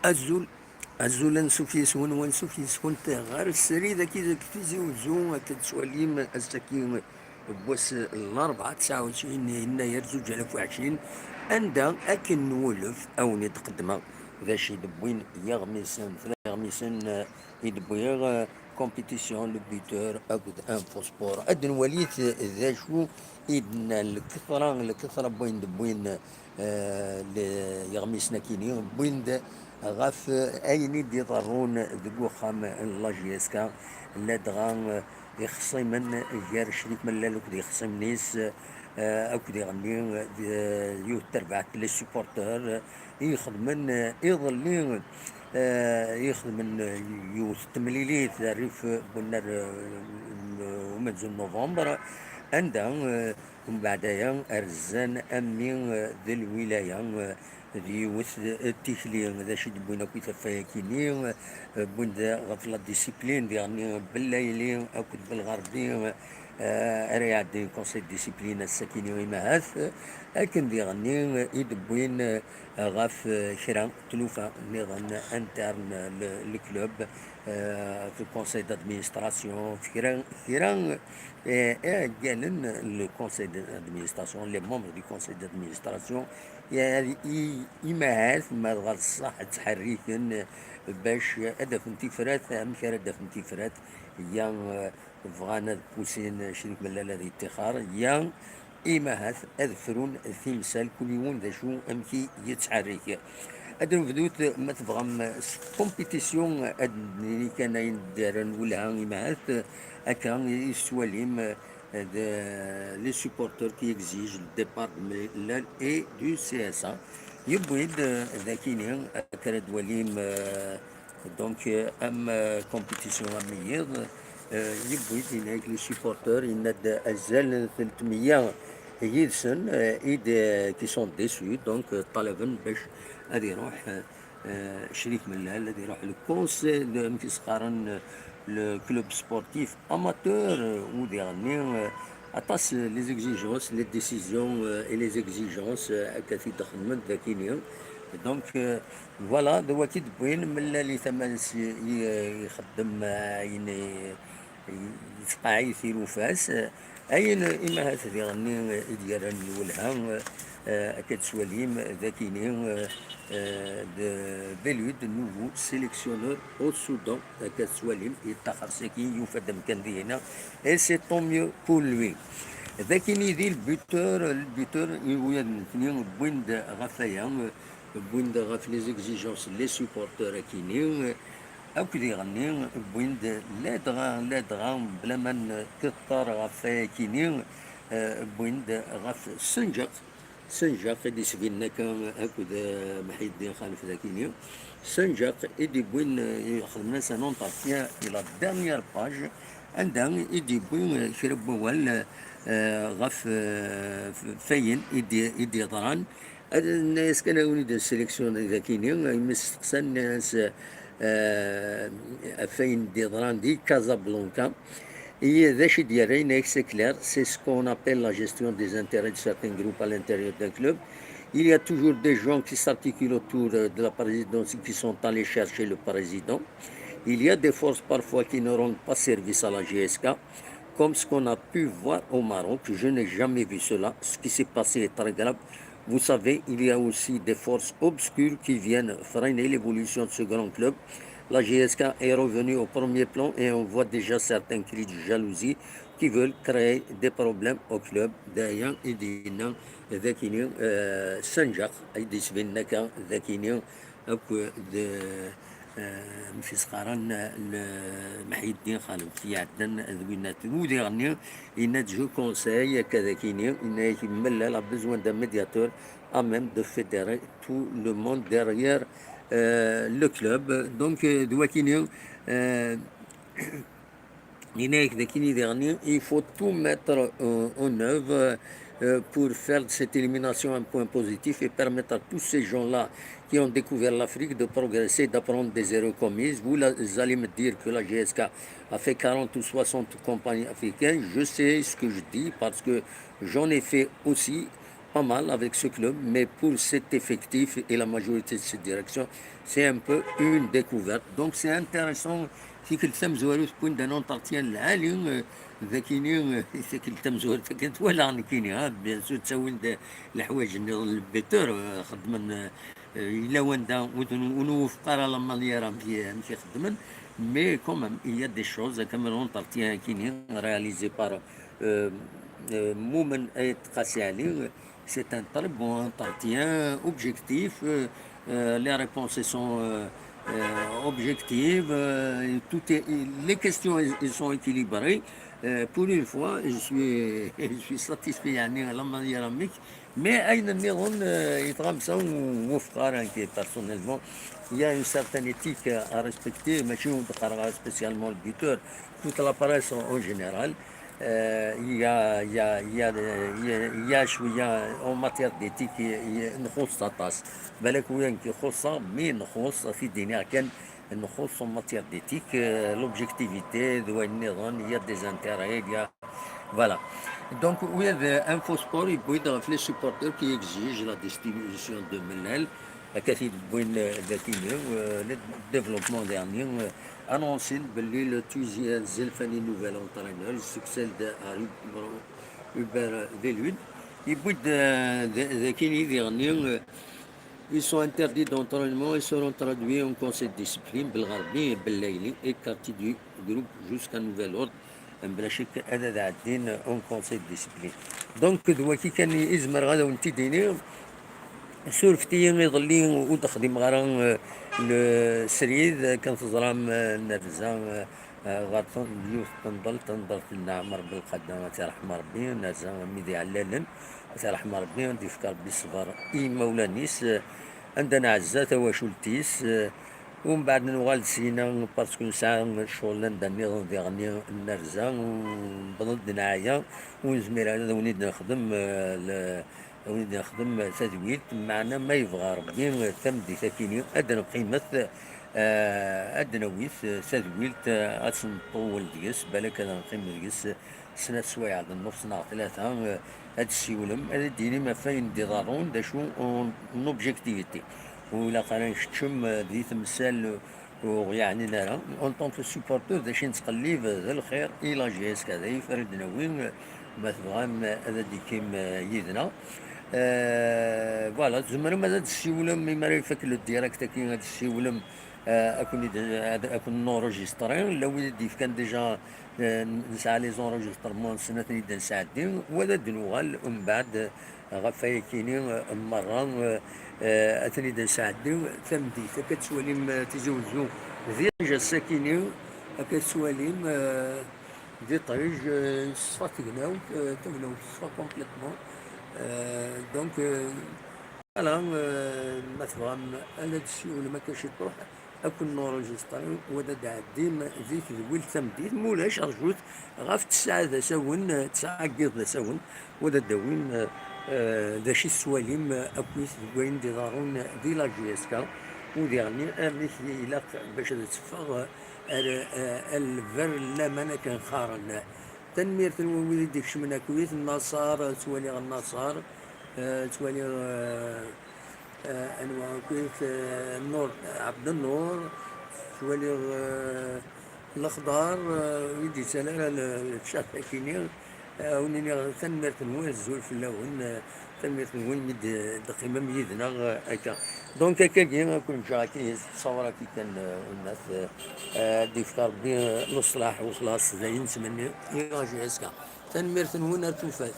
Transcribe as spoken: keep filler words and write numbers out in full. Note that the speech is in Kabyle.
Azul, azul, ansuf yes-wen, wansuf yes-went ɣer srid-agi deg Tizi Uzzu. Akka tettwalim, ass-agi n wass n larebɛa, tesɛa u tesɛin yennayer zuǧ alaf u ɛecrin, anda akken nwulef a wen-id-qeddmeɣ d acu i d-wwin yiɣmisen, tlata yiɣmisen, eh, i d-wwiɣ, eh, compétition, le buteur akked Info Sport. Ad nwalit d acu i d-nnan lketra, lketra n wayen d-wwin, eh, le-, yeɣmisen akini, wwin-d ɣef ayen i d-iḍerrun deg uxxam n la J S K, ladɣa, eh, ixṣimen gar Crif Mellal akked yixṣimen-is, eh, akked iɣenni, eh, yiwet terbaɛt les supporters, eh, i ixedmen, eh, iḍelli, eh, i ixedmen, eh, yiwet temlilit rrif n unnar, eh, n umenzu n november, anda, eh, mbeɛd aya rzan ammi, eh, d lwilaya, eh, d yiwet, eh, tikli, d acu i d-wwin akk i tafaya-kini, eh, wwin-d ɣef la discipline, diɣenni Bellayli akked Belɣerbi, eh, ara iɛeddin conseil de discipline ass-akini imahat, akken diɣenni, eh, i d-wwin, eh, ɣef, eh, kra n tlufa nniḍen interne le, le club, eh, fi conseil d'administration, fi kra, kra, eh, iɛeggalen le conseil d'administration, les membres du conseil d'administration, i, i, imahat ma dɣa d ṣṣeḥ ttḥerriken, eh, bac ad afen tifrat, amek ara d-afen tifrat, ya, eh, bɣan ad pussin Crif Mellal ad yettixer, ya imahat ad frun timsal, kul yiwen d acu amek i yettḥerrik. Ad nebdut, ma tebɣam, s tkompitisyun, ad d-nini kan ayen d-rran welha imahat, akka i tettwalim, eh, d, les supporters qui exigent le départ de Mellal et du C S A. Yewwi-d, eh, d akini, akka ara d-walim, eh, Donc, euh, am, euh, compétition am yiḍ, euh, yewwi-d, yenna-yak les supporters, yenna-d azal n tletmeyya yid-sen, euh, i d, euh, qui sont déçus, donc, euh, ṭalaben bac ad iruḥ, euh, euh, Crif Mellal, ad iruḥ le conseil de, amek i s-qqaren, euh, le club sportif amateur, euh, u diɣenni, euh, aṭas, euh, les exigences, les décisions, euh, et les exigences, euh, akka t-id-xedmen d akini. Donc, euh, Voilà, d waki d-wwin, Mellal i tama-s i, i, ixeddem, eh, ayen i, i, yettqaɛi tilufa-s, eh, ayen, eh, imahat diɣenni, eh, i d-yerran lwelha, eh, eh, akka d-tettwalim, d akini, eh, eh, de Bellude, nouveau sélectionneur au Soudan, akka d-tettwalim, yeṭṭaxer saki, yufa-d amkan dihina, et c'est tant mieux pour lui. D akini di le buteur, le buteur, i wiyad n letni, wwin-d ɣef waya, eh, wwin-d ɣef les exigences, les supporters akini, akk diɣenni, wwin-d ladɣa, ladɣa, bla ma n-, teṭṭar ɣef wayakini, eh, wwin-d ɣef Senjaq, Senjaq i d-isbinen akka akked, eh, Mḥiddin Xalef dakini, Senjaq i d-iwwin, eh, xedmen-as un entretien i la dernière page, anda i d-iwwi, eh, kra n wawal, eh, ɣef, eh, f-, fayen i d-, i d-yeḍran, Ad n-, nna-yas kan a win i d-nesseleksyun dagini, imi s-steqsan, nna-yas, eh, ɣef wayen d-yeḍran di Casablanca. I d acu i d-yerra, yenna-yak c'est clair, c'est ce qu'on appelle la gestion des intérêts de certains groupes à l'intérieur d'un club. Il y a toujours des gens qui s'articulent autour, euh, de la présidence et qui sont allés chercher le président. Il y a des forces parfois qui ne rendent pas service à la G S K, comme ce qu'on a pu voir au Maroc. Je n'ai jamais vu cela. Ce qui s'est passé est très grave. Vous savez, il y a aussi des forces obscures qui viennent freiner l'évolution de ce grand club. La G S K est revenue au premier plan et on voit déjà certains cris de jalousie qui veulent créer des problèmes au club. D aya i d-yenna dakini, eh, Senjaq, ay d-isbinen akka dakini, akked, eh, amek i s-qqaren, eh, Mḥiddin Xalef iɛeddan d winnat. U diɣenni, yenna-d je conseille akka dakini, yenna-yak Mellal a besoin d'un médiateur à même de fédérer tout le monde derrière, euh, le club. Donc, euh, d wakini, euh, yenna-yak dakini diɣenni, il faut tout mettre, euh, en œuvre, euh, pour faire de cette élimination un point positif et permettre à tous ces gens-là qui ont découvert l'Afrique de progresser, d'apprendre des erreurs commises. Vous, la-, vous allez me dire que la G S K a fait quarante ou soixante campagnes africaines. Je sais ce que je dis parce que j'en ai fait aussi. pas mal avec ce club, mais pour cet effectif et la majorité de cette direction, c'est un peu une découverte. Donc c'est intéressant. Tikkelt tamezwarut, wwin-d un entretien lɛali, euh, d akini, euh, tikkelt tamezwarut akken twalaɣ nekkini, hein, bien sûr, ttawin-d leḥwayeǧ nniḍen, le buteur, euh, xeddmen, euh, yella wanda ur ten-, ur nwufeq ara la manière amek, amek i xeddmen, mais quand même, il y a des choses, comme l'entretien akini, réalisé par, euh, euh, Moumen Ayt Qasi Ali, c'est un très bon entretien, objectif, euh, euh, les réponses sont, euh, euh, objectives, euh, et tout est, les questions, elles, elles sont équilibrées. Euh, pour une fois, je suis, je suis satisfait, يعني, la manière amek. Mais ayen nniḍen, euh, yettɣamsa, wufqeɣ ara nekk personnellement. Il y a une certaine éthique à respecter, mačči ur d-qqareɣ ara spécialement le buteur, toute la presse en, en général. Euh, il y a, il y a, il y a, il y a, il y a شوية en matière d'éthique, i, i, nxuṣṣ aṭas. Balak ur nekk ixuṣṣ-aɣ, mais nxuṣṣ, ad t-id-iniɣ kan, nxuṣṣ en matière d'éthique, euh, l'objectivité, d wayen nniḍen, il y a des intérêts, il y a, voilà. Donc, oui, euh, Info Sport, il peut être les supporters qui exigent la distribution de Mellal, la qualité de Bouin, euh, euh, le développement dernier, euh, annonce belli le Tuzi Zelfani, nouvel entraîneur, succède à Hubert Velud. Et puis, de, de, de Kini dernier, euh, ils sont interdits d'entraînement et seront traduits en conseil de discipline, Belgharbi et Belaili, écartés du groupe jusqu'à nouvel ordre. Bla chek, ad ad ɛeddin en conseil de discipline. Donc, d waki kan i zemreɣ ad awen-t-id-iniɣ. Surfet-iyi iḍelli ur d-xdimeɣ ara, euh, le srid, akken teẓram, euh, nerza, euh, euh, ɣer tun-, yiwet n tenḍelt, tanḍelt n Ɛmer Belqadda, ad tt-iṛḥem Ṛebbi, nerza mi d iɛellalen, ad tt-iṛḥem Ṛebbi, ad d-yefk Ṛebbi ṣṣber i yimawlan-is, euh, anda nɛezza tawacult-is, euh, umbeɛd nuɣal-d syin-a, parce que nesɛa ccɣel anda nniḍen diɣen nerza, newweḍ-d neɛya, ur nezmir ara ad wen-id-nexdem, euh, le-, ad wen-id-nexdem tadwilt, meɛna ma yebɣa Ṛebbi, tameddit-akini ad d-nqqimet, euh, ad d-nawi tadwilt, euh, ad s-nṭuwel deg-s, balak ad neqqim deg-s, snat swayeɛ d nnefs neɣ tlata, eh, ad d-tessiwlem, ad d-tinim ɣef wayen d-iḍerrun, d acu n, n objectivité. Ur ilaq ara nkeččem, eh, di temsal, eh, ur ɣ-yeɛnin ara. En tant que supporter, d acu i nettqellib, eh, d lxir i la J S K, d ayen ara d-nawi, eh, ma tebɣam, eh, ad d-ikim, eh, yid-neɣ. Eh, voilà, tzemrem ad d-tessiwlem, imi ara ifak le direct-agi, ad d-tessiwlem, eh, ad ken-id-, ad, ad ken-nurejistri. Llan wid i d-yefkan déjà, eh, nesɛa les enregistrements-nsen, ad ten-id-nesɛeddi, u ad d-nuɣal mbeɛd, eh, ɣef wayakini, eh, merra, eh, eh, ad ten-id-nesɛeddi tameddit. Akka tettwalim, eh, Tizi Wezzu d iɣ-, ass-akini, akka tettwalim, eh, d iṭij, eh, teṣfa tegnawt, eh, tagnawt teṣfa complètement. Eh, donc, eh, voilà, eh, ma tebɣam ad d-tessiwlem akka ciṭuḥ, ad ken-nurejistri, u ad d-tɛeddim di tedwilt tameddit, ma ulac, rjut ɣef tesɛa d asawen, tesɛa n yiḍ d asawen, u ad d-tawim, eh, eh, d acu i tettwalim, eh, akkit deg wayen d-iḍerrun di la J S K, u diɣenni amek ilaq bac ad teffeɣ, eh, ar, eh, ar lber n laman akken qqaren. Tanemmirt-nwen wid i d-ikecmen akkit, Nnaṣer, ttwaliɣ Nnaṣer, eh, ttwaliɣ, eh, eh, anwa akkit, eh, Nnur, Ɛebdennur, ttwaliɣ, eh, Lexḍer, eh, ur yi-d-yettali ara le, le chat-akini, eh, ad wen-iniɣ tanemmirt-nwen, azul fell-awen, eh, tanemmirt-nwen mi d-, d-teqqimem yid-neɣ, eh, akka. Donc, akkagi, ad ken-ǧǧeɣ akka, ttṣawar akka kan, eh, unat, eh, eh, ad d-yefk Rebbi, eh, leṣlaḥ, wexlaṣ, d ayen nettmenni i la J S K. Tanemmirt-nwen, ar tufat.